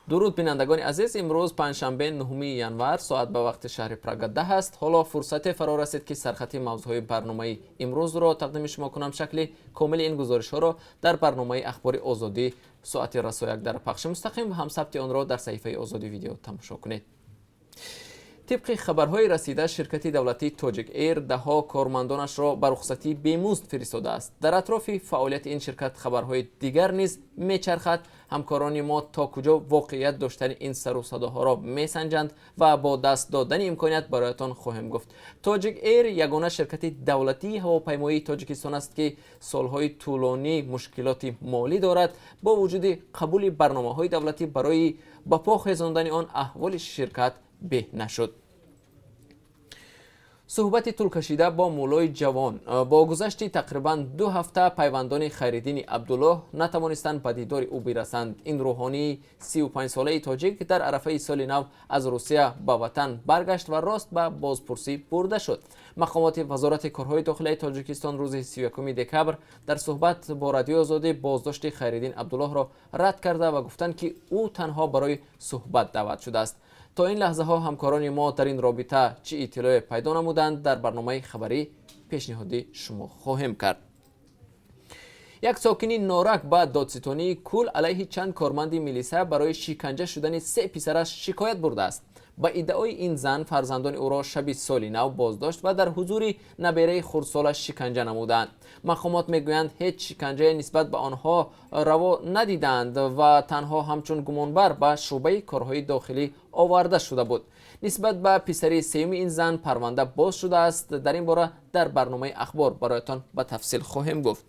Дуруд, бинандагони азиз. Имрӯз панҷшанбе, 9 январ, соат ба вақти шаҳри Прага 10 аст. Ҳоло фурсате фаро расид, ки сархати мавзӯъҳои барномаи имрӯзро тақдими шумо кунам. Шакли комили ин гузоришҳоро дар барномаи Ахбори Озодӣ соати расо 1 дар пахши мустақим ва ҳам сабти онро дар саҳифаи Озодӣ Видео тамошо кунед. Тибқи хабарҳои расида, ширкати давлатии Тоҷик Эйр даҳҳо кормандонашро ба рухсатии бемузд фиристодааст. Дар атрофи фаъолияти ин ширкат хабарҳои дигар низ мечархад. Ҳамкорони мо то куҷо воқеият доштани ин сару садоҳоро месанҷанд ва бо даст додани имконият бароятон хоҳем гуфт. Тоҷик Эйр ягона ширкати давлатии ҳавопаймоии Тоҷикистон аст, ки солҳои тӯлонӣ мушкилоти молӣ дорад. Бо вуҷуди қабули барномаҳои давлатӣ барои ба по хезондани он, аҳволи ширкат беҳ нашуд. Суҳбати тӯлкашида бо муллои ҷавон. Бо гузашти тақрибан 2 ҳафта пайвандони Хайриддини Абдуллоҳ натавонистанд ба дидори ӯ бирасанд. Ин рӯҳонии 35-солаи тоҷик дар арафаи соли нав аз Русия ба ватан баргашт ва рост ба бозпурсӣ бурда шуд. Мақомоти Вазорати корҳои дохилаи Тоҷикистон рӯзи 31 декабр дар суҳбат бо Радиои Озодӣ боздошти Хайриддин Абдуллоҳро рад карда ва гуфтанд, ки ӯ танҳо барои суҳбат даъват шудааст. То ин лаҳзаҳо ҳамкорони мо дар ин робита чӣ иттилоъе пайдо намуданд, дар барномаи хабарӣ пешниҳоди шумо хоҳем кард. Як сокини Норак ба додситонии кул алайҳи чанд корманди милиса барои шиканҷа шудани се писараш шикоят бурдааст. Ба иддаои ин зан, фарзандони ӯро шаби соли нав боздошт ва дар ҳузури набераи хурдсолаш шиканҷа намуданд. Мақомот мегӯянд, ҳеҷ шиканҷае нисбат ба онҳо раво надидаанд ва танҳо ҳамчун гумонбар ба шӯъбаи корҳои дохилӣ оварда шуда буд. Нисбат ба писари сеюми ин зан парванда боз шудааст. Дар ин бора дар барномаи ахбор бароятон ба тафсил хоҳем гуфт.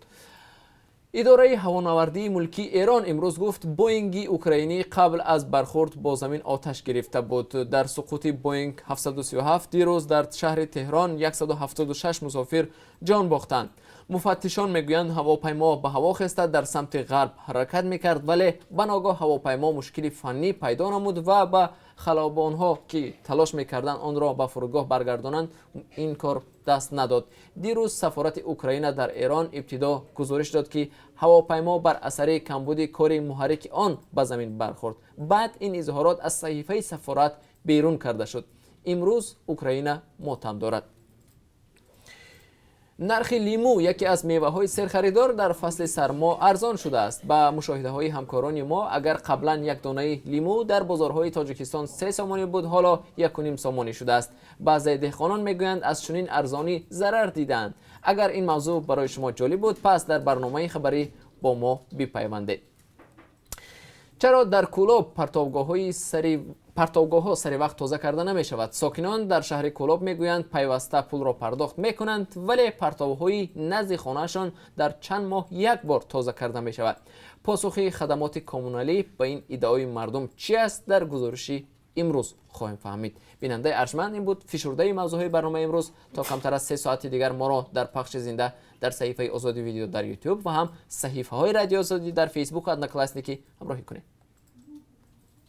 Идораи ҳавонавардии мулкии Эрон имрӯз гуфт, Боинги украинӣ қабл аз бархӯрд бо замин оташ гирифта буд. Дар суқути Боинг 737 дирӯз дар шаҳри Теҳрон 176 мусофир ҷон бохтанд. Муфаттишон мегӯянд, ҳавопаймо ба ҳаво хеста, дар самти ғарб ҳаракат мекард, вале ба ногаҳ ҳавопаймо мушкили фаннӣ пайдо намуд ва ба халабонҳо, ки талош мекарданд онро ба фурудгоҳ баргардонанд, ин кор даст надод. Дирӯз сафорати Украина дар Эрон ибтидо гузориш дод, ки ҳавопаймо бар асари камбуди кори муҳаррики он ба замин бархӯрд. Баъд ин изҳорот аз саҳифаи сафорат берун карда шуд. Имрӯз Украина мотам дорад. Нархи лимӯ, яке аз меваҳои серхаридор, дар фасли сармо арзон шудааст. Ба мушоҳидаҳои ҳамкорони мо, агар қаблан як донаи лимӯ дар бозорҳои Тоҷикистон 3 сомонӣ буд, ҳоло 1,5 сомонӣ шудааст. Баъзе деҳқонон мегӯянд, аз чунин арзонӣ зарар дидаанд. Агар ин мавзӯъ барои шумо ҷолиб буд, пас дар барномаи хабарӣ бо мо бипайвандед. Чаро дар Кӯлоб партовгоҳҳо сари вақт тоза карда намешавад? Сокинон дар шаҳри Кӯлоб мегӯянд, пайваста пулро пардохт мекунанд, вале партовҳои назди хонаашон дар чанд моҳ як бор тоза карда мешавад. Посухи хадамоти коммуналӣ ба ин иддаои мардум чи аст, дар гузориши имрӯз хоҳем фаҳмид. Бинандаи арҷманд, ин буд фишурдаи мавзӯъҳои барномаи имрӯз. То камтар аз 3 соати дигар моро дар пахши зинда дар саҳифаи Озодӣ Видео дар Ютуб ва ҳам саҳифаҳои Радиои Озодӣ дар Фейсбуку Одноклассники ҳамроҳӣ кунед.